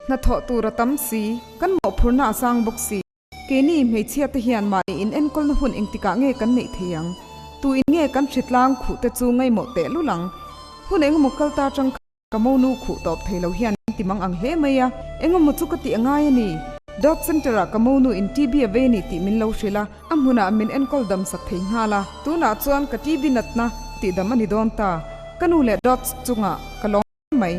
Hnathawh tur a tam si, kan mawhphurhna a sang bawk si. Keini hmeichhia te hian mahni in enkawlna hun engtikah nge kan neih thei ang? Tu in nge kan hritlang khuh te chu ngaihmawh teh lul ang? Hun engemaw kal ta atang kha ka monu khuh tawp thei lo hian min ti mang ang hle mai a, engemaw chu ka tih a ngai a ni. Dot Center ah ka monu in TB a vei a ni tih min lo hrilh a, a hmunah min enkawl dam sak thei nghal a, tunah chuan ka TB natna tihdam a ni dawn ta. Ka nu leh Dots chungah ka lawm hle mai.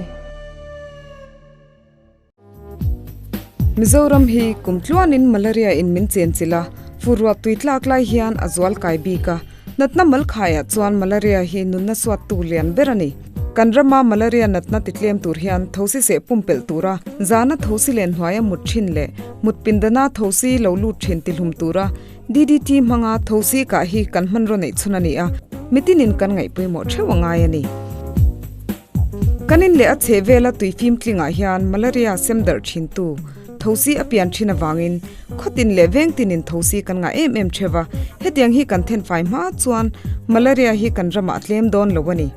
Mizoram hi kum tluanin malaria in min chenchilh a, furruah tui tlak lai hian a zual kai bik a, natna malkhaiah chuan malaria hi nunna suattu lian ber a ni. Kan rama malaria natna titlem tur hian thosi seh pumpelh tura zana thosi len hnuaia mut thin leh mut pindana thosi lo lut thin tihlum tura DDT hmanga thosi kah hi kan hmanraw neih chhun a ni a, mitinin kan ngaih pawimawh theuh a ngai a ni. Kan in leh a chheh vela tui fimtlingah hian malaria sem darh thintu thosi a pian thin avangin khawtin leh vengtinin thosi kan ngah em em theuh a, hetiang hi kan thenfai hma chuan malaria hi kan ramah a tlem dawn lo a ni.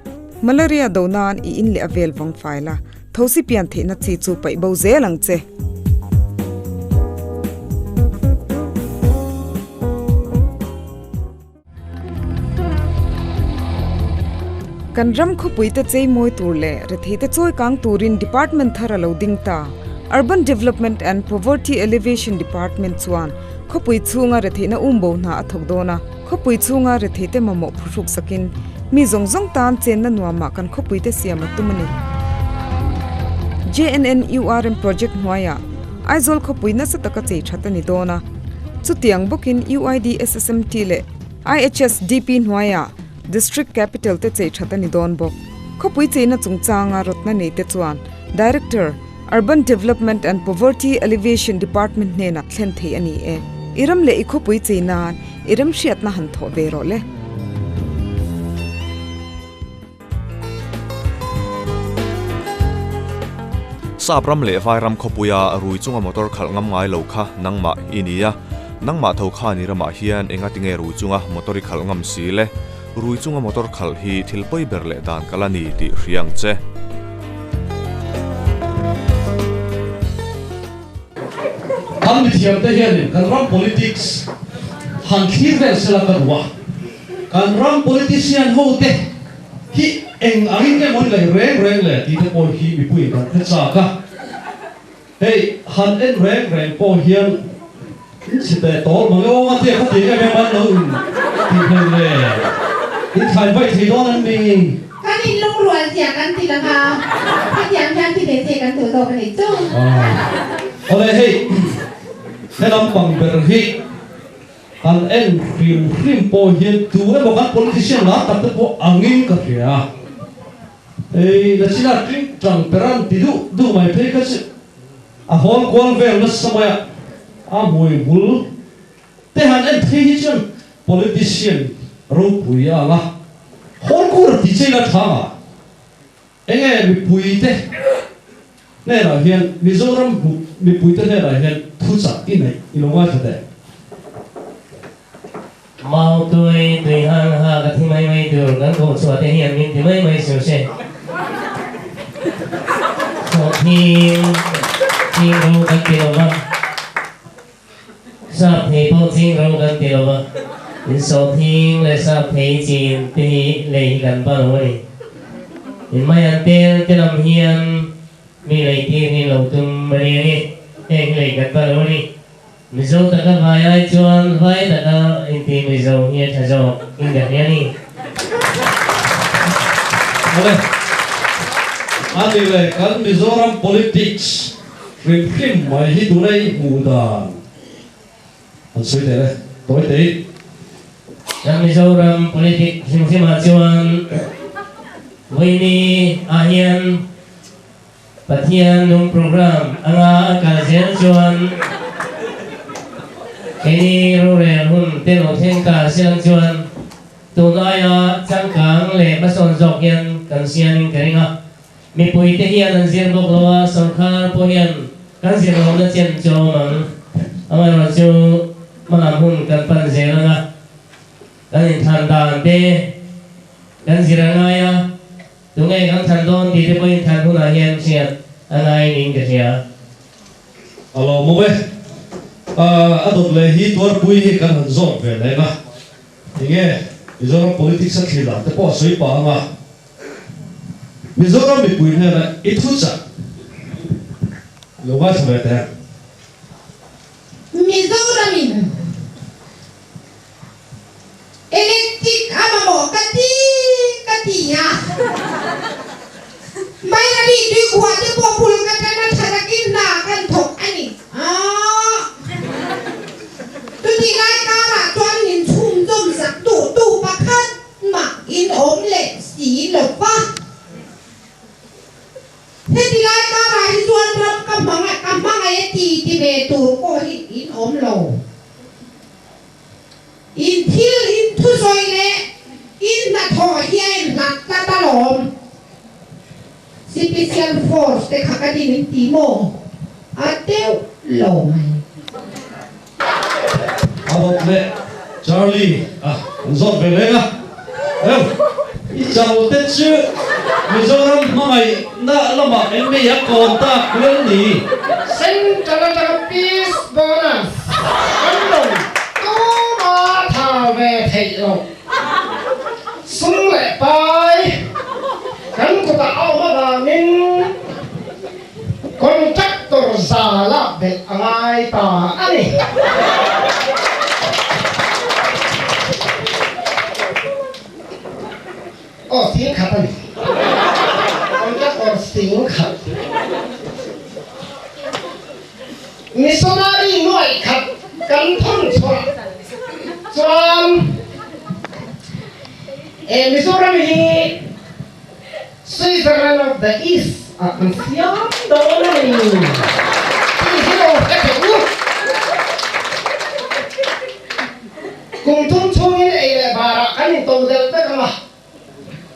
Malaria do nan i in leh a vel vang fai la, thosi pian theihna chi chu paih bo zel ang che. Kan ram khawpuite chei mawi tur leh retheite chawi kang turin department thar a lo ding ta. Urban Development and Poverty Alleviation Department chuan khawpui chhunga retheihna um bo hna a thawk dawn a, khawpui chhunga retheite mamawh phuhruk sakin mi zawng zawng tan chenna nuamah kan khawpuite siam a tum a ni. JNNURM project hnuaiah Aizawl khawpui nasa taka chei that a ni dawn a, chutiang bawkin UID SSMT leh IHSDP hnuaiah District Capital te chei that a ni dawn bawk. Khawpui cheina chungchanga rawtna nei te chuan Director, Urban Development and Poverty Alleviation Department hnenah thlen thei a ni e. I ram leh i khawpui chei nan i remhriatna han thawh ve rawh le. Sap ram leh vai ram khawpuia rui chunga motor khalh ngam ngai lo kha nangmah i ni a, nangmah tho khan i ramah hian enga tinge rui chunga motor i khalh ngam si le? Rui chunga motor khalh hi thil pawi ber leh dan kal a ni tih hria ang che. Kan mithiamte hianin kan ram politics han thlir vel sela ka duh a, kan ram politician hote hi eng angin nge maw ni leh reng reng le tih te pawh hi mipuiin kan hre chak a. Hei han en reng reng pawh hian in chhe teh tawr mang e aw a tia kha ti em em an lo in tih hmel le in thlai vaih thei dawn an ni. Kan in lungrual zia kan ti lang a, hetiang hian ti ve se kan duh zawk a nih chu. Awle hei he lampang ber hi kan en hrim hrim pawh hian tu emaw kan politician lar tak te pawh angin ka hria. Hei Lachina tling tang per an ti duh duh mai phei kha chu a hawl kual vel nasa mai a, a hmui bul te han en phei hi chuan politician ropui a ang a, hawl kur a ti che ila tha nga enge mipui te hnenah hian Mizoram mipui te hnenah hian thuchah i neih i lo ngaithla teh. Mau tui tui hang ha ka thi mai mai tur kan koh chhuah te hian min ti mai mai suh se. Sawhthing ching ro kan ti lo va, sap thei pawh ching ro kan ti lo va, in sawhthing leh sap thei chin te hi lei hi kan ba lo a ni. In mai an tel te lam hian mi lei tir hi lo tum a ni ang e, heng hi lei kan ba lo a ni. Mizo taka vai ai chuan vai taka inti Mizo hi a tha zawk in ka hria ni. Awle, a ni le kan Mizoram politics hrim hrim mai hi tuna i hmuh dan an sawi teh le, tawi teh i. Kan Mizoram politics hrim hrim ah chuan Vawiini ah hian Pathian nung program anga a kal zel chuan keini rorel hun te lo thleng ta siang chuan tun aia changkang leh hmasawn zawk hian kan sianin ka ring a. Mipui te hian an zir bawk lo a, sorkar pawh hian kan zir lohna chen chu a awm ang. Amaherawhchu hmalam hun kan pan zel anga kan inthlan dan te kan zir a ngai a. Tunge kan thlan dawn tih te pawhin thlan hunah hian hriat a ngai niin ka hria. A lawmawm e. A dawt leh hi Tuarpui hi kan han zawt ve leng a. Enge Mizoram politics a thlir dan te pawh a sawi pah ang a. Mizoram mipui hnena i thuchah lo ngaithla ve teh ang. Mizoramin Electric a mamawh ka ti ka ti a. Bairabi tuikhuah te pawh bul ka tan a tha takin hna kan thawk a ni. Aah. Chutih lai karah chuan min chhunzawm sak duh tu pakhat mah in awm leh si lo va. Heti lai karah hi chuan ram ka ka hmangaih a ti ti ve tur pawh hi in awm lo. In thil in thusawi leh in hnathawh hi a inhlat tlat alawm. Sipisial force te kha ka din in ti maw? A deuh lo mai. A dawt leh Charlie a an zawt ve leng a, Ew, i chal te chu Mizoram hmangaihna lamah eng nge a kawn tak lel ni? Central atanga Peace Bonus kan rawn tuma tha ve theih loh sum leh pai kan kutah a awm avangin Contractor za lak belh a ngai ta a ni. Aw 10,000 a ni. Contractor 10,000. Missionary 100,000 kan thawn chhuah chuan Mizoram hi Switzerland of the East ah kan siam dawn a ni tih hi lo hre teh u. Kum thum chhungin ei leh barah kan into delh vek ang a,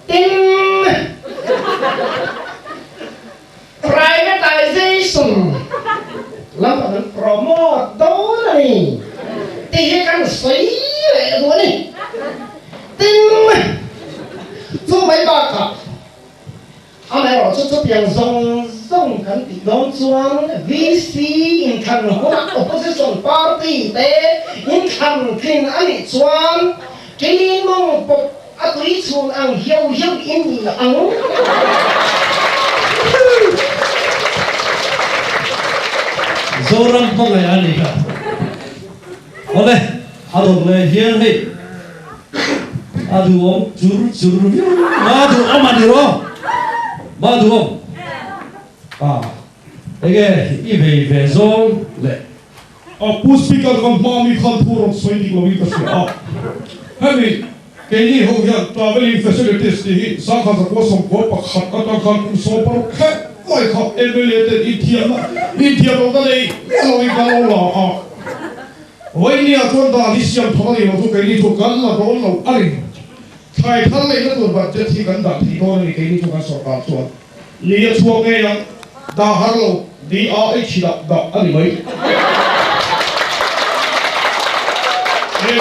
tin privatization lamah kan promote dawn a ni tih hi kan sawi leh duh a ni. Tin, chu mai bakah amaherawh chu chutiang zawng zawng kan tih dawn chuan VC inthlan hunah opposition party te inthlan tlin a nih chuan ṭi mawng pawp a tui chhun ang hiau hiau in ni ang. Zoram hmangaih a ni kha. Awle, a rawn leh hian hei a duhawm chur chur viau ma duhawm a ni rawh ma duhawm a enge i vei ve zawng leh. A Pu Speaker kan hma mi khan thu rawn sawi dik loin ka hria a, hemi keini ho hian travelling facilities tih hi 1991 atang khan kum 60 kher mai kha mla ten inthiamna inthiamlohna nei miah loin kan lo la a, Vawinia chuan dan hi siam thawk a ni lo chu keini chu kan la dawn lo a ni. Thlai thar leina tur budget hi kan dah thei dawn a ni keini chu kan sorkar chuan ni a chhuak ngei ang, dah har lo DRH dah dah a ni mai. He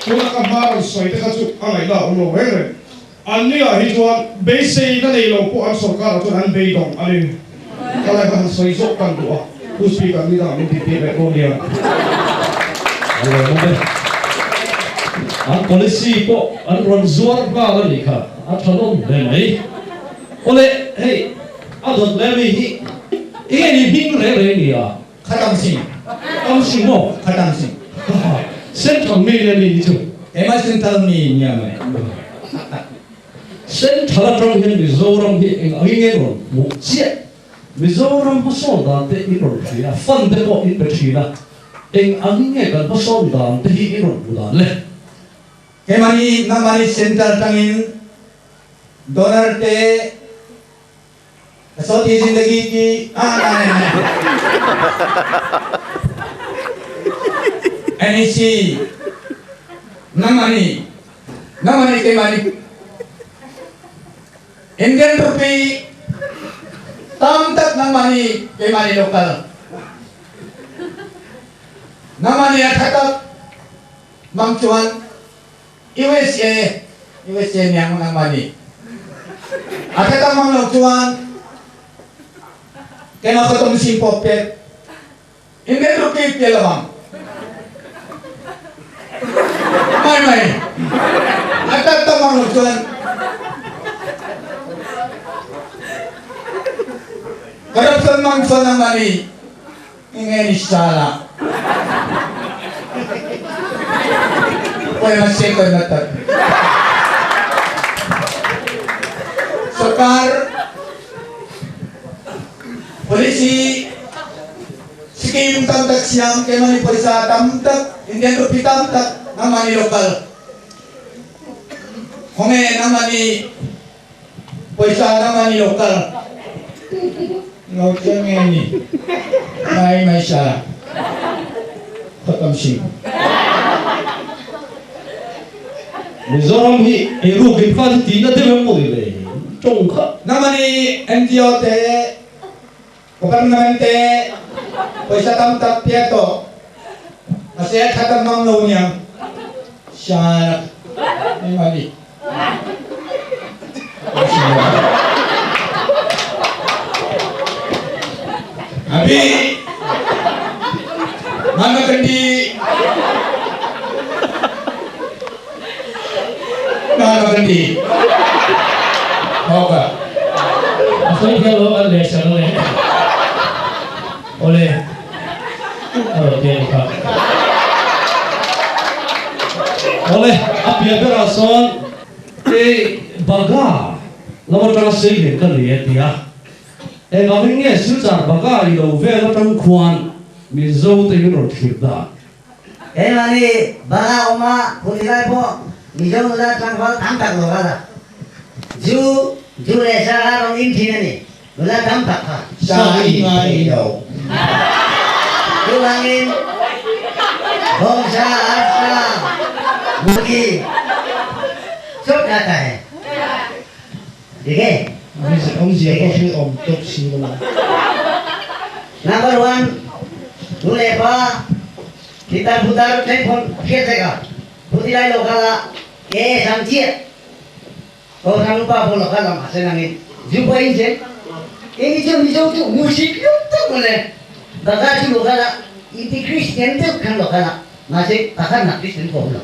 tuna ka hma rawn sawi te kha chu a ngaihna a awm lo reng reng. An ni ah hi chuan beiseina nei lo pawh an sorkar ah chuan an beidawng a ni. Ka lai kha han sawi zawk kan duh a, Pu Speaker ni dangah min tih tir leh dawn nia. A lawmawm e. An policy pawh an rawn zuar nghal a nih kha, a tha nawm hle mai. Awle hei a dawt leh mi hi enge ni hming reng reng ni a? Khatam Singh. Tam Singh maw? Khatam Singh. Central mi nia mi hi chu. Keimah Central mi nia mai. Central atang hian Mizoram hi eng angin nge rawn hmuh chiah? Mizoram hmasawn dan te in rawn hria a, fund te pawh in pe thin a, eng angin nge kan hmasawn dan te hi in rawn hmuh dan le? Keimahni nangmahni Central atangin donor te Kasauti zindagi ki NEC nangmahni nangmahni keimahni Indian rupee tam tak nangmahni keimahni local nangmahni a tha tak mang chuan USA USA niang nangmah nih a tha mang lo chuan keimah ka tom sin pawp pek. Indian rupee pe lovang. Mai mai. A tak tak mang lo chuan corruption mang chuan ang mani nge ni sala. Poi ma se koi ma tak. Sarkar policy scheme tam tak siam keimahni pawisa tam tak Indian rupee tam tak nangmahni local khawnge nangmahni pawisa nangmahni local lo chiang nge ni mai mai sha khatam si. Mizoram hi eiruk in fa chu tihna deuh em maw ni le tawng kha. Nangmahni NGO te Government te pawisa tam tak pek tawh mahse a that an hmang lo niang sianak engmah ni. Abi Mahatma Gandhi Mahatma Gandhi Hawka. A sawi hian lo an leh sak ang e. Awle, a rawn ti a ni kha. Awle, a piah berah sawn kei Baga lam atanga sei hle ka ni e ti a. Engangin nge Silchar Baga i lo vel atang khuan Mizo te min rawn thlir dan? Keimahni Baga awma hun ni lai pawh Mizo nula tlangval tam tak lo kal a. Zu, zu leh sa kha rawn in thin a ni. Nula tam tak kha. Sa i ngai lo. Chuvangin bawngsa, arsa, murgi sawt kha ta he. Dik e. Awmzia pawh hre awm tawp si lo a. Number one, nu leh pa pitar putar thleng hriat vek a, puti lai lo kal a, ke sang chiah. Kohhran upa pawh lo kal ang a sen angin zu pawh in chen. Keini chu Mizo chu hmuhsit lut tak mawle. Baga chu lo kal a, inti Kristian deuh khan lo kal a, mahse pakhat nak Kristian pawh awm lo.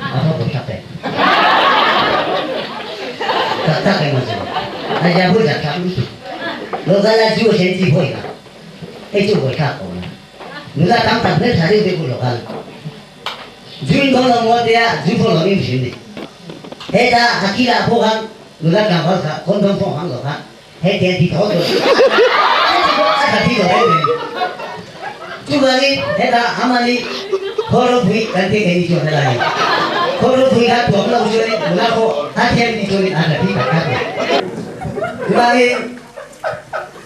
A va pawi tak em. Tak tak em a chu. A zia pawh zak thlak lutuk. Lo kal a zu a sen chi pawh ina. Hei chu pawi thlak awm a. Nula tam tak hmeltha deuh deuh pawh lo kal. June dawn lo maw tia zu pawh lo ning hrim ni. Heta a kilah pawh khan nula tlangval kha condom pawh hmang lo kha hei tiang ti tho dawn. Heti pawh a tha thi lo reng reng. Chuvangin heta amani khaw ropui kan tih keini chuan helai hi. Khaw ropui kha tuam lo chuanin nula pawh a thiam ti chuanin a tha thi tak tak lo. Chuvangin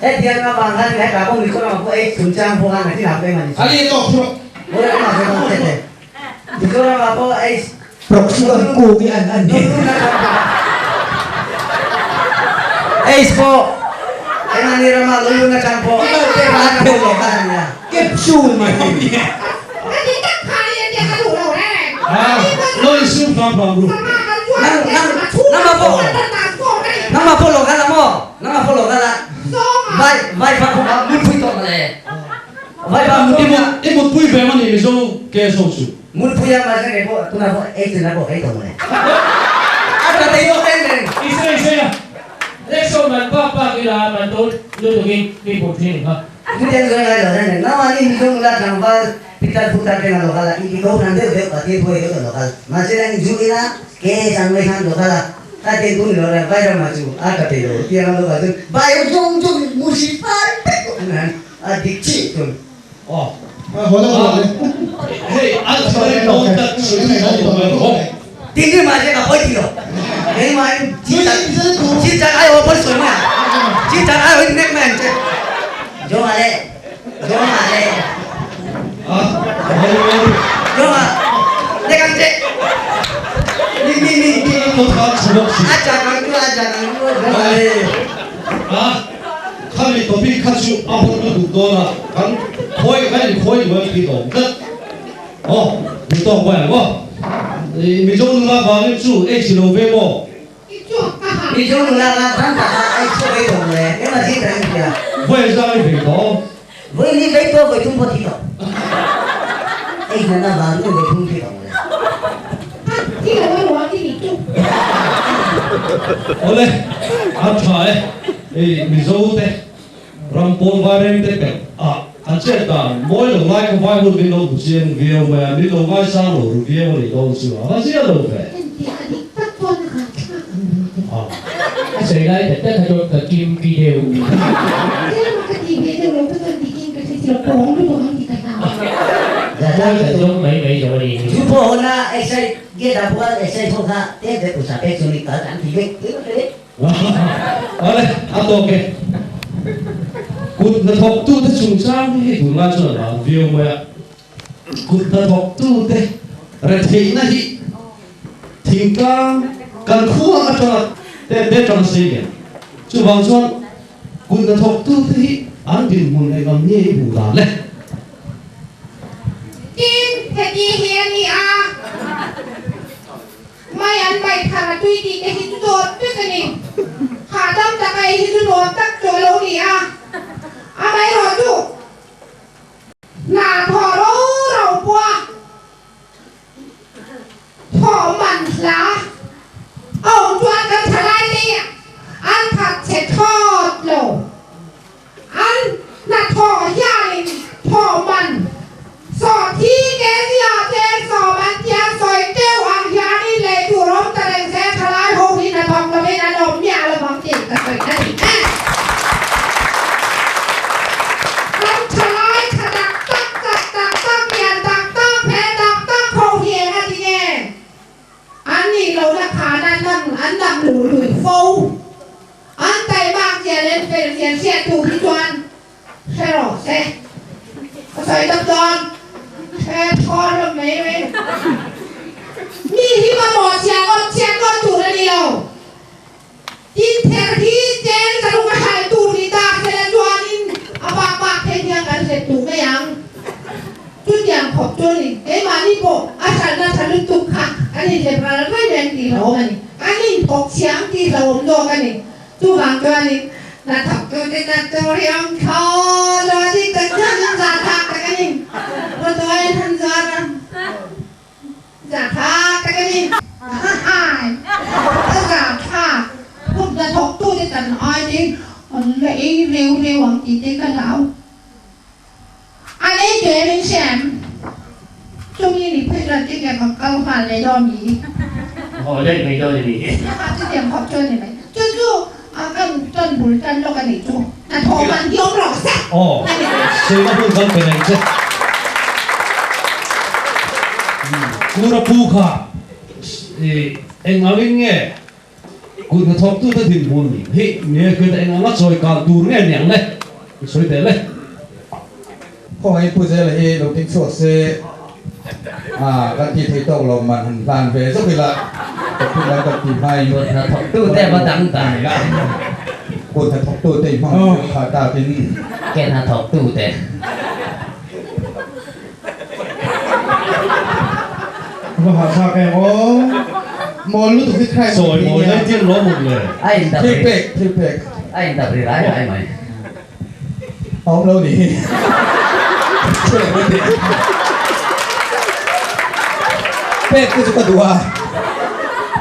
hetiang avang khan hetah pawh Mizoramah pawh ei chungchang pawh khan a thi hap em a ni. Ali tawk chu. I mutpui ve mani Mizo ke so chu. Mutpui a mahse kei pawh tunah pawh ei tunah pawh ei tawh mawle. A tha thei zawk reng reng. I sawi sawi a, Leksaw man pak pak ila man to lutukin mi pum thin kha. Chutiang zawi ngai lo reng reng. Nangmahni Mizo nula tlangval pitar putar ten a lo kal a, inti ko hran deuh deuh pathian pawh hi deuh a lo kal. Mahse la inzu ila ke sang mai khan lo kal a, kha tiang tu ni lo reng Vairama chu a tha thei lo tiang a lo kal chuan vai ho zawng zawng in musi fai vek an han A dik chiah tun. Aw. Hei an sawi dawn tak chu i sawi tawh lo maw? Tin hi mahse ka pawi ti lo. Keimahin chin chan ai aw pawi sawi mai ang. Chin chan ai aw in nek mai ang che. Jonga le. Jonga le. Jonga. Nek ang che. Mi mi mi. A chak ang chu a chak ang chu Jonga le. Khami topic kha chu a hawt lutuk dawn a, kan khawi kan inkhawi duh em tih tawh tlat. Aw, duh tawk mai ang aw. Mizo nula vangin chu ei chi lo ve maw? Mizo nula kha tam tak a ei chhuak ei tawh maw le, engmah zing tak in hria. Vawi zang i vei tawh. Voi li vei pawh voi thum pawh thi lo. Ei hna na vang in voi thum thi lo le. Ha, thi lo a ruang i nih chu. Awle, a tha e. Hei Mizo te ram pawn vaireng te pelh ah an chet dan mawi lo lai kha vai hun min lo hmu chiang viau mai a, min lo ngaisang lo ru viau a nih dawn chu a va zia lo ve. Engtiang a dik tak chuan a han thlak ang lo te. A sawi lai tak tak kha chuan ka kim ki deuh. Tlem a ka tih ve deuh lo te chuan dikin ka hre chilo pawng lutuk ang tih ka hlau. Mawi ka zawng mai mai zawng a nih hi. Chu pawh hawn a exercise gate ah pawh exercise ho kha tlem te pawisa pek chu ni kal an ti vek tih ka hre vek. Awle, a tawk e. Kut hnathawktute chungchang hi hei tunlai chuan a lar viau mai a. Kut hnathawktute retheihna hi thingtlang kan khua atanga te te atanga sei lian. Chuvang chuan kut hnathawktute hi an dinhmun eng ang nge i hmuh dan le? Tin, heti hi a ni a. Mai an bai thar a tui tih te hi chu dawt vek a ni. Hahdam tak a ei hi chu nuam tak chu a lo ni a. Amaherawhchu, hna thawh ro ro pawha thawh man hla a awm chuan kan thalai te hi an that chhe thlawt lo. An hnathawh hianin thawh man sawh thi ke zia cheng sawm an tia sawi teuh ang hianin lei tur awm ta reng se thalai ho hi hnathawk lovin an awm miah lovang tih ka sawi na ni e. Kan thalai tha tak tak chak tak tak lian tak tak hmel tak tak ho hi eng a ti nge? An nih lohna khan an lang an lang luh lui fo. An taimak zia leh an fel zia hriat tur hi chuan hre rawh se. Ka sawi tak chuan hre thaw hlawm mai mai. Mi hi mamawh chhia ngawt chhiat ngawt tur a ni lo. Tin ther hi cheng ka lung a hralh tur ni ta sela chuanin a bak bak thei hian kan hlet duh mai ang. Chutiang khawp chu a ni. Keimahni pawh a hralhna tha lutuk kha kan inhlep ral reng reng tih hlauhawm a ni. An inthawk thiam tih hlauhawm zawk a ni. Chuvang chuanin hnathawk tute na tur hi awm thaw lo a dik tak chuan an zahthlak tak a ni. Motor in han zuar a, zahthlak tak a ni. Hai, a zahthlak. Kut hnathawk tute tan aiin an la ei reu reu ang tih te ka hlau. A nei tel in hriam. Chumi ni phei chuan chu tiang kan kal nghal leh dawn ni. Haw daih mai dawn a ni. Hah chu tiang khawp chu a ni mai. Chu chu a kan tan bul tan lawk a nih chu. Hnathawh man hi awm rawh se. Aw, sawina hun kan pe reng che. Kura pu kha eng angin nge Kut hnathawktute dinhmun hi nge hriat eng anga chawi kal tur nge niang le? I sawi teh le. Khawngaih Pu Zela hi lo ding chhuak se a kan tih theih tawk lo man han hlan ve zawk ila topic lam kan tih hmain. Kut hnathawktute va dang ta. Kut hnathawktute i hmang ang kha takin. Ke hnathawktute. Va hahthlak em aw. Mawl lutuk hi crime Sawi mawi lai tiang lo mut le. A in dap Thil pek, thil pek. A in dap ri rai rai mai. A awm lo ni hi. Thu leh mai teh. Pek te chu ka duh a,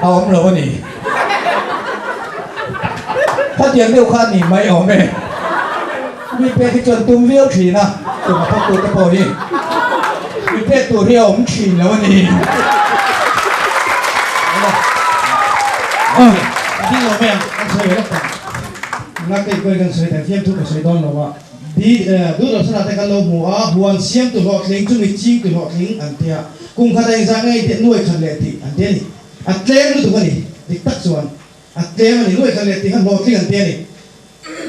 a awm lo a ni. Khatiang deuh kha a ni mai awm e. Mi pek hi chuan tum viau thin a, tum a thawk tute pawh hi mi pek tur hi a awm thin lo a ni. A ding lo mai ang, kan sawi ve lawk tak. Nula kei pawhin kan sawi dan fiamthu ka sawi dawn lo a, Di Doordarshan-ah te kan lo hmu a, huan siamtu hlawhtling chu mi chingtu hlawhtling an tia, kum khat a engzah nge i tih nuai khat leh tih an ti a ni. A tlem lutuk a ni, dik tak chuan a tlem a ni, nuai khat leh tih khan hlawhtling an ti a ni.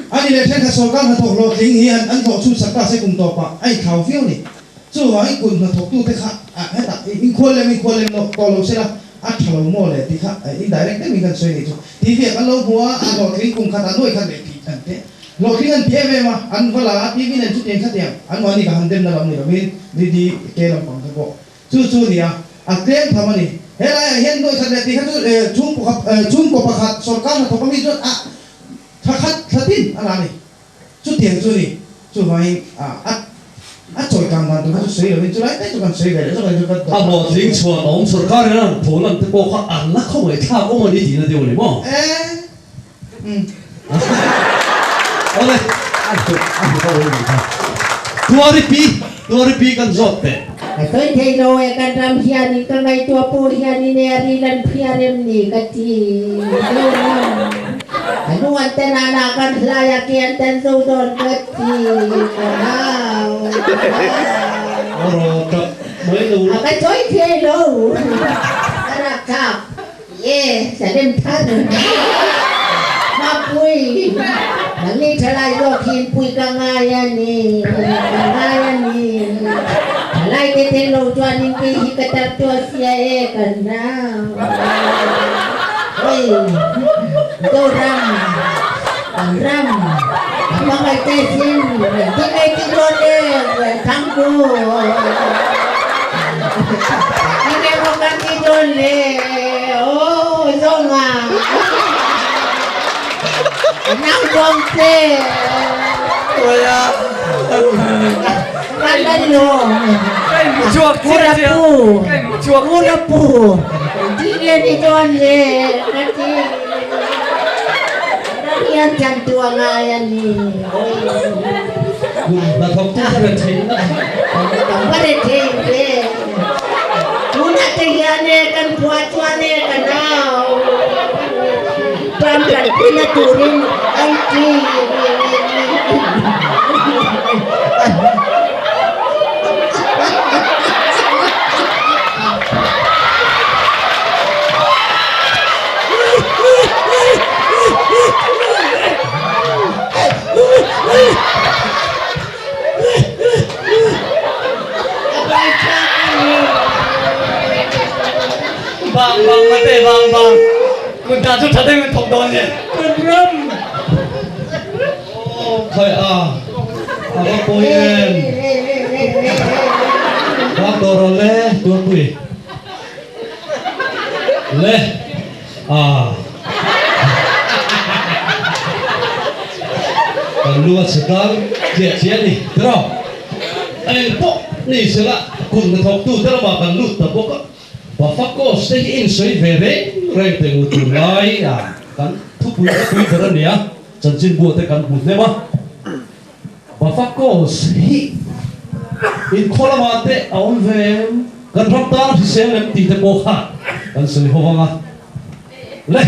A ni leh thenkhat sawrkar hnathawk hlawhtling hi an hlawh chhun sak ta se kum tawpah a inthlau viau ni. Chuvangin kut hnathawktute kha hetah inkhual lem inkhual lem lo tawh lo sela a tha lo maw le tih kha indirect deuhin kan sawi nih chu. TV ah kan lo hmu a, a hlawhtling kum khatah nuai khat leh tih an ti. Hlawhtling an ti em em a, an va la a, TV nen chutiang khatiang an mahni ka han demna lam ni lovin DD ke lampang te pawh chu chu nia a tlem tham a ni. He laiah hian nuai khat leh tih kha chu chhungkaw pakhat sawrkar hnathawk ami chuan a Thla khat thla tin a la ni. Chutiang chu ni. Chuvangin a a chawi kang dan tur kha chu sawi lovin chulai te chu kan sawi ve leh zawk a ni chu ka A hlawhtling chhuan awm sorkar in a rawn pho lan te pawh kha an la khawngaih thlak awm a ni tihna deuh a ni maw? E umm. Awle a hmu a hmu ka awm ang kha. Tuari pi Tuari pi kan zawt teh. Ka sawi thei lo e kan ram hianin ka ngaihtuah pawh hianin e a ril an phiar em ni ka ti zo ram. Ka nu an ten ah lah kan hlai a ke an tan zo dawn ka ti ka nau ka nau. A raw tap mai lo la. A ka chawi thei lo ka rak thlak e salem thar mapui nangni thalai zawk hi in pui ka ngai a ni ka ngai a ni thalai te tel lo chuan in kei hi ka tap tuah sia e ka nau. Hei, Zoram, kan ram, ka hmangaih te sin, ti ngei ti dawn e, Thangku. Ti ngei maw kan ti dawn le, aw Zonga. Ka nau dawng che. Kan la lo. Kurapu, kurapu. Ti nge ni dawn le ka ti. Ram hian chan tu a ngai a ni. Kum hnathawk tu ka ret thei na. Ka ret thei ve. Tunah te hian e kan khua chuan e ka nau. Ram kan pui na turin an ti. Bang bang mate bang bang kun ta chu tha deuh in thawk dawn nia. Kan ram. Aw khai a a va pawi em. Bang tawh rawh le Tuarpui. Le a. Kan lu a chhe tlang chiah chiah a ni tiraw. Eng pawh ni sela kum hnathawk tute lamah kan lut ta bawk a. Bafakos te hi insawi ve reng reng teh u tunlai a kan thupui te pui ber a nia chanchinbu te kan hmu hnem a. Bafakos hi inkhaw lamah te a awm ve em? Kan ram tan a hrisel lem tih te pawh kha kan sawi ho vang a. Le!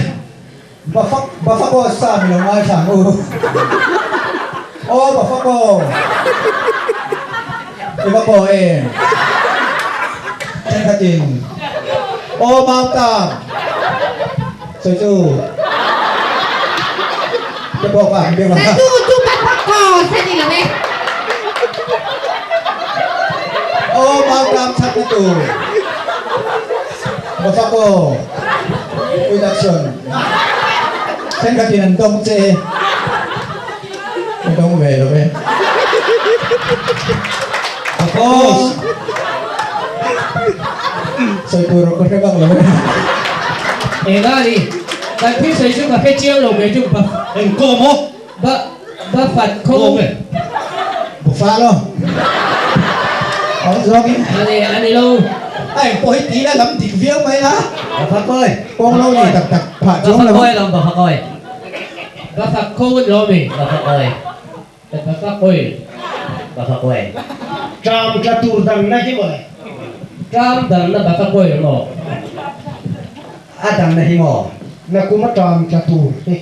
Bafak Bafakos sa mi lo ngaithla ang u. Aw Bafako! I va pawh em? Thenkhatin Aw Mautam! Sawi chu te pawh kha an biak ang a. Chu chu Bafakos a ni lo e. Aw Mautam chhak na tur. Bafako Production thenkhatin an dawng che e, ka dawng ve lo e. Aw sawi tur ka hre vak lo e. Eng a ni? Kan thil sawi chu ka hre chiang lo kei chu ba. Eng kaw maw? Ba ba fat kho. Kawm e. Buffalo. Awm zawk in. A ni a ni lo. A eng pawh hi ti ila lam dik viau mai la. Ba fat kawi. Kawng lo ni tak tak phah chuang lo. Ba fat kawi lawm ba fat kawi. Ba fat kho lawm i. Ba fat kawi. Ba fat kawi. Ba fat kawi. Tram tla tur dang na hi mawle. Tram dang na ba fat kawi maw. A dang na hi maw. Na kum a tram tla tur hi.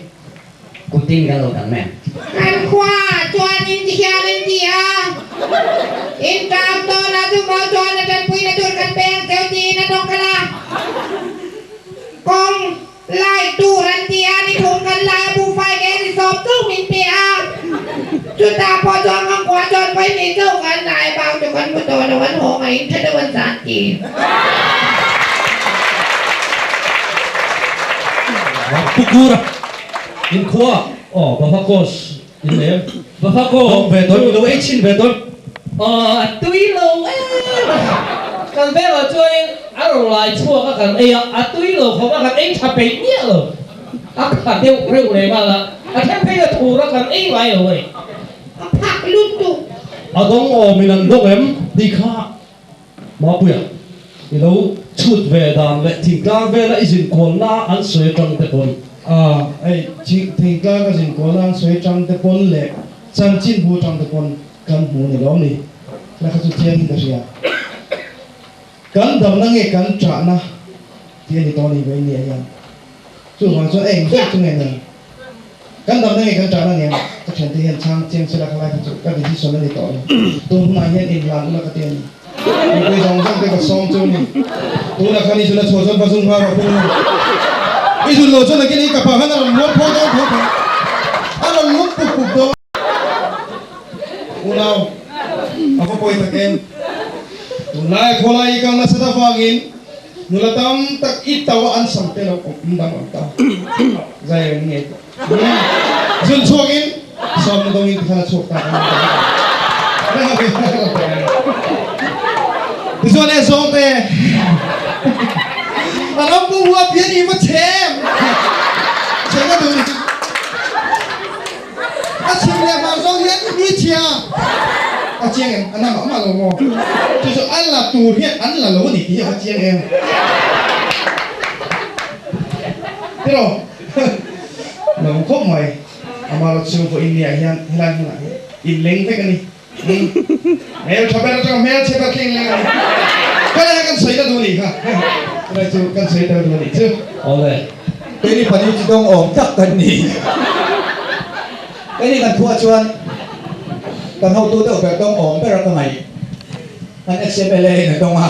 Kutin kan lo dang men. Kan khua ah chuan in ti hian an ti a, in ṭam dawn ah chu maw chuan a ṭanpuina tur kan pe ang cheu tiin a tawng khalh a. Kawng lai tur an ti a, ni thum kan lai a buhfai nge ni sawm chauh min pe a. Chutah pawh chuan kan khua chuan pawimawh chauh kan lai bak chu kan hmu tawh lo, an haw ngaiin ṭha deuh an zan ti. Pukura inkhua aw Bafakos in nei em? Bafako Dawng ve dawn ilo ei chhin ve dawn. Aw a tui lo em a, kan vengah chuanin a rawn lai chhuak a kan ei a, a tui lo khawp a kan ei tha peih miah lo, a kha deuh reuh leh nghal a, a then phei a thur a kan ei ngai lo a ni. A phak. lutuk. A dawng awmin an dawng em tih kha Mapuia i lo chhut ve dan leh thingtlang vela i zin kualna an sawi atang te pawn. A, hei thingtlang ka zin kualna an sawi atang te pawn leh chanchin bu atang te pawn kan hmu a ni lawm ni? La kha chu chiangin ka hria. Kan damna nge kan ṭahna tih a ni tawh a ni ve India hian. Chuvang chuan eng ber chu nge nen? Kan damna nge kan ṭahna nen? Ka ṭhiante hian chhang chiang sela kha lai kha chu ka decision a ni tawh lo. Tun hunah hian inhlan ula ka ti a ni. Mipui zawng zawng te ka sawm chu a ni. Tunah khan i zun a chhuah chuan va zung nghal rawh pung. I zun lo chuan nakin i ka pa khan a rawn mual pho dawn tho tho. A rawn lum pup pup dawn. Unau, a va pawi tak em? Tunlai khawlai i kal nasat avangin nula tam tak i tau a an sam te lo awm dang awm ta. Zai reng ngei pawh. Zun chhuakin sawmna dawngin tikhan a chhuak ta kan Tichuan e zawng te a ram pum huap hian i va chhem chhem a duh ni chu. A chhim leh hmar zawng hian mi chhia a chiang em? A namah mah lo maw? Chu chu a la tur hian an la lo a ni tih hi a va chiang em? Tiraw? Lo khawp mai. Amah rawh chu vawiin ni ah hian helai hmunah hian inleng vek a ni. Hmel tha ber atanga hmel chhe ber thleng leng a ni. Ka lai kan sawi na duh a nih kha. Ka lai chu kan sawi tel duh a nih chu. Awle. Keini pahnih chu dawng awm tak kan ni. Keini kan thuah chuan kan hotu deuh ber dawng awm ber a ka ngaih. Kan ex-MLA in a dawng a.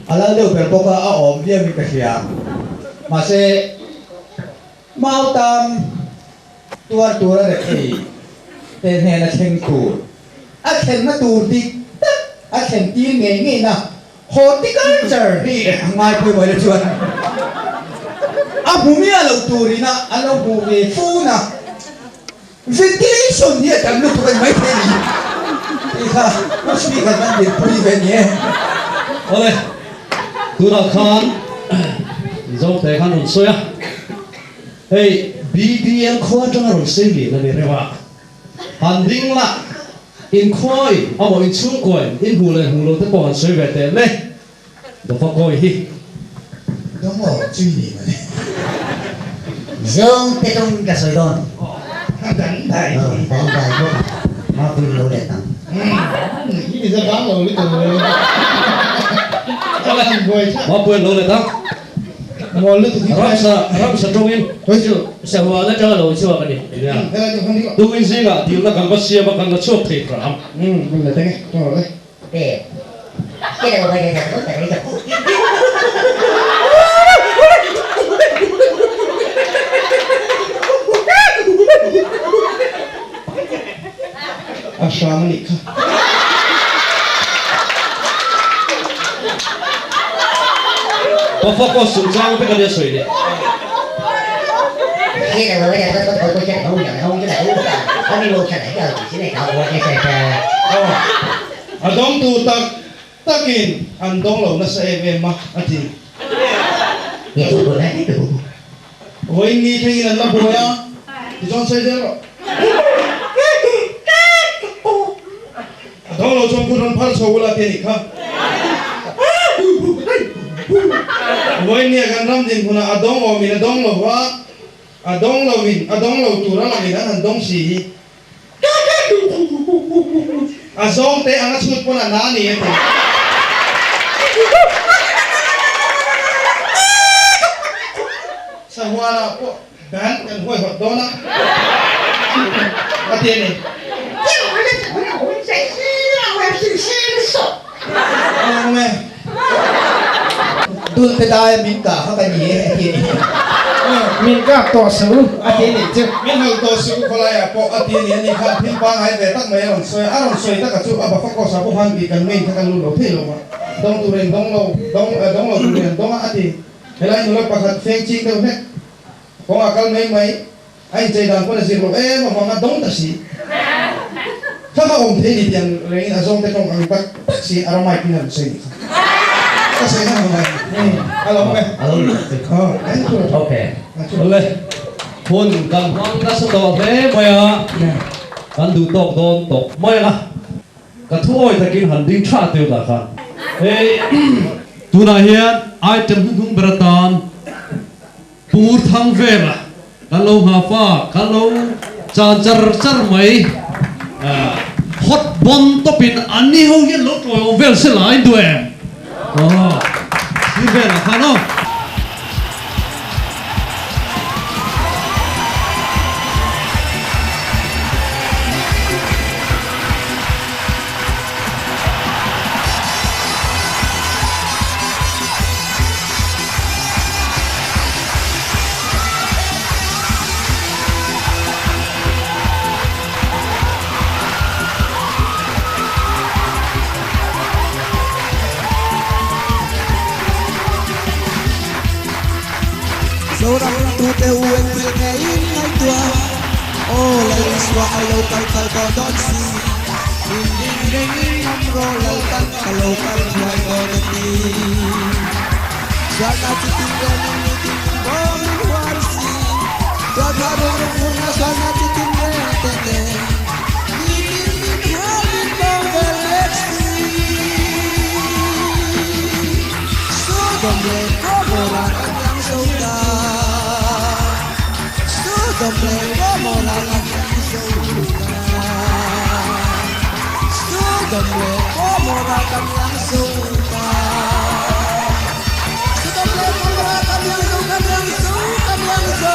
A lal deuh ber bawk a, a awm viau in ka hria. Mahse Mautam tuar tur a rethei te hnena thleng tur, a thlenna tur dik tak a thlen tir ngei ngei na horticulture hi a ngai pawimawh le chuan a hmu miah lo turina an lo hmuh ve fun a, ventilation hi a tam lutuk a ni maithei a ni tih kha Pu Speaker khan dinpui ve ni e. Awle, tunah khan Zote khan rawn sawi a, hei BBL khua atanga rawn sei lian a ni reuh a, han ding la, in khuain amaw in chhungkuain in hmuh leh hmuh loh te pawh han sawi ve teh le, Dafa kawi hi. Dawng chui ni mawle. Zawng te tawng ka sawi dawn. Dang dai. Dang dai bawk. Mapui lo leh tang. I za bang lo lutuk. Mapui lo leh tang. Mawl lutuk hi. Ramsa ramsa tawngin. Chu sahuan atanga lo chhuak a ni. Tumin zingah dilna kan va siam a kan la chhuak thei hram. A hram a nih kha. Pafa pawh chungchang vek a nia sawi ni. A dawngtu tak takin an dawng lo nasa em em a, a ti. Vawiin ni thlengin an la buai a, tichuan sawi zel rawh. A dawng lo chuan kut rawn phar chho ula ti a nih kha. Vawiin nia kan ram dinhmunah a dawng awmin a dawng lo va, a dawng lovin a dawng lo tur a langin an han dawng si hi. A zawng te ang a chhut pawn a na a ni a ti. Sahuala pawh band kan huaihawt dawn a, a ti a ni. Awm e. Dul te dai a min kah kha ka ni e a ti a ni. Min kap tawh suh u a ti a nih chu. Min hal tawh suh u khawlaiah pawh a ti a ni. Ani khan thil pangngai ve tak mai a rawn sawi a, a rawn sawi taka chu a bafa kawsa pawh khan tih kan main kha kan lut lo thei lo a, dawng tur in dawng lo, dawng dawng lo tur in an dawng a a ti. Helai nula pakhat feng ching deuh hlek kawngah kal mai mai a inchei dan pawn a zir loh em avanga dawng ta si. Kha kha awm thei ni tih ang rengin a zawngte tawng ang tak tak si a ramai pin a rawn sawi nih kha. Ka sawi na ang mai. A lo awm e. A lo ni tak chu. Ok. Awle. Hun kan hmang nasa tawh hle mai a. Kan duh tawk dawn tawh mai ang a, ka thu awi takin han ding tha teu dah khan. Hei tunah hian item hnuhnung ber atan Pur thang vela kan lo nghah fa, kan lo chan char char mai. Hot bon tawpin an ni ho hian lo tawiawm vel se la in duh em? Aw, sir velah khan aw. Zoram tute u engthil nge in ngaihtuah Aw Lal Isua a lo kal kal tawh dawn si In ding reng in awm rawh Lal tan ka lo kal thuai dawn a ti Sualna chi tin reng in ni tin in bawm in hual si Tualtha rung rung hurna sualna chi tin reng te nen Ni tin min hual min bawm vel vek si Sodom leh Gomorrah kan yang zo ta Sodom leh Gomorrah kan yang zo ta Sodom leh Gomorrah kan yang zo ta Sodom leh Gomorrah kan yang zo kan yang zo kan yang zo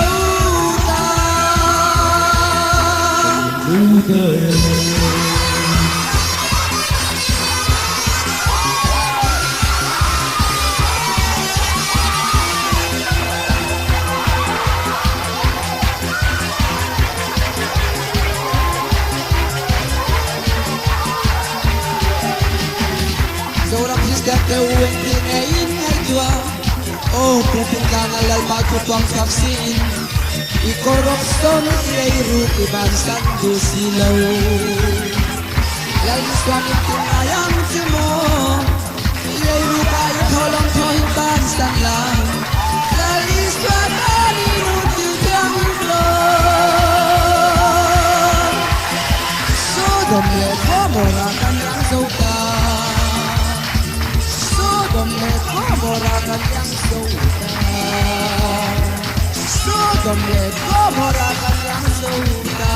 ta. Zoram Kristian te u engthil nge in ngaihtuah Aw pulpit tlanga Lalpa chu puang chhuak siin I corruption i ei ruk i bansan duh si lo Lal Isua min ti ngai ang che maw I ei ruk a i thaw lawng thaw in bansan la Lal Isua tan i nun til thiang in tlawm Sodom leh Gomorrah kan yang zo ta Sodom leh Gomorrah kan yang zo ta Sodom leh Gomorrah kan yang zo ta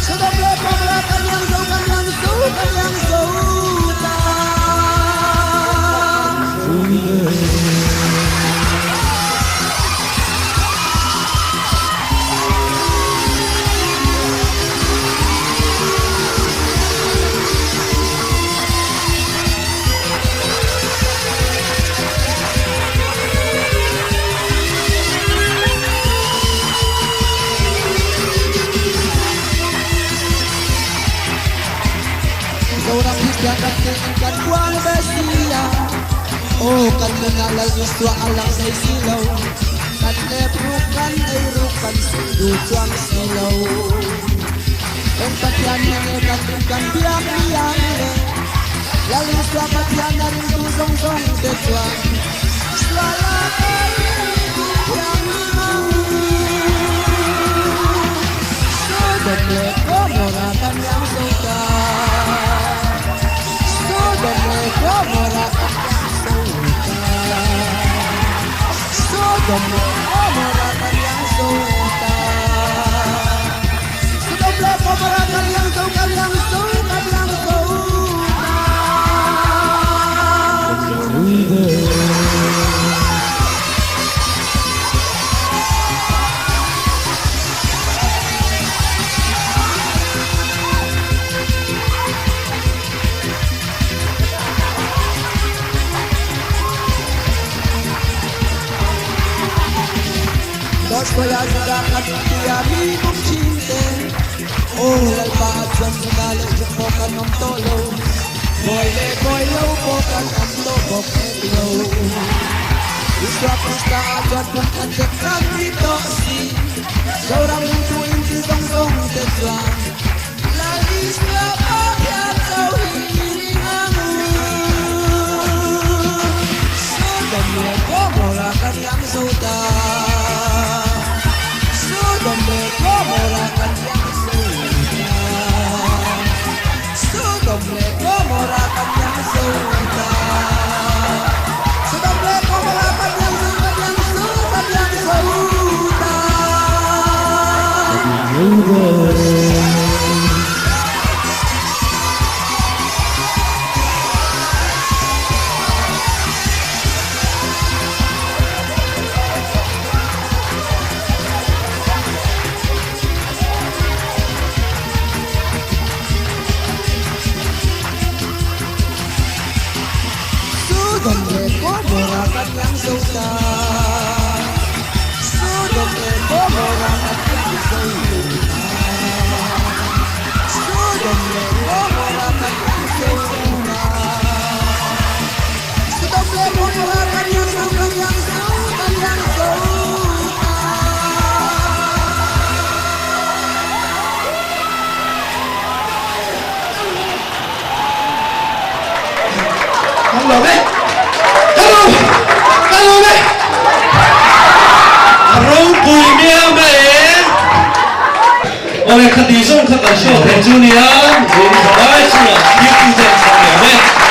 Sodom leh Gomorrah kan yang zo kan yang zo kan yang zo ta. Zoram Kristian ram tiin kan puang ve sia Aw kan nunah Lal Isua a lang thei si lo Kan lep ruk kan ei ruk kan sum duh chuang si lo Eng Pathian hi nge kan rin kan biak ni ang le Lal Isua Pathian a ringtu zawng zawng te chuan sual a kai ringtu thianghlim ang Sodom leh Gomorrah kan yang zo ta Sodom leh Gomorrah kan yang zo ta Sodom leh Gomorrah kan yang zo ta Sodom leh Gomorrah kan yang zo kan yang zo kan yang zo ta. Dawt sawi a Juda kan intia mi bum thin te Aw Lalpa a chuan Juda leh Juk pawh kan awm tawh lo Bawi leh bawi lo pawh kan awm tawh bawk hek lo Isua Krista a chuan kum khat vek kan ni tawh si Zoram ringtu in thil zawng zawng te chuan Lal Isua Pathian cho hi i ring ang u Sodom leh Gomorrah kan yang zo ta Sodom leh Gomorrah kan yang zo dawn. Sodom leh Gomorrah kan yang zo ta Sodom leh Gomorrah kan yang zo ta Sodom leh Gomorrah kan yang zo ta Sodom leh Gomorrah kan yang zo kan yang zo kan yang zo ta. Kan lawm e! Kan lawm! Kan lawm e! A ropui miau mai e! Awle khati zawng kha kan show theih chu nia, in tha lai chungah thiltu te an chhang miau e.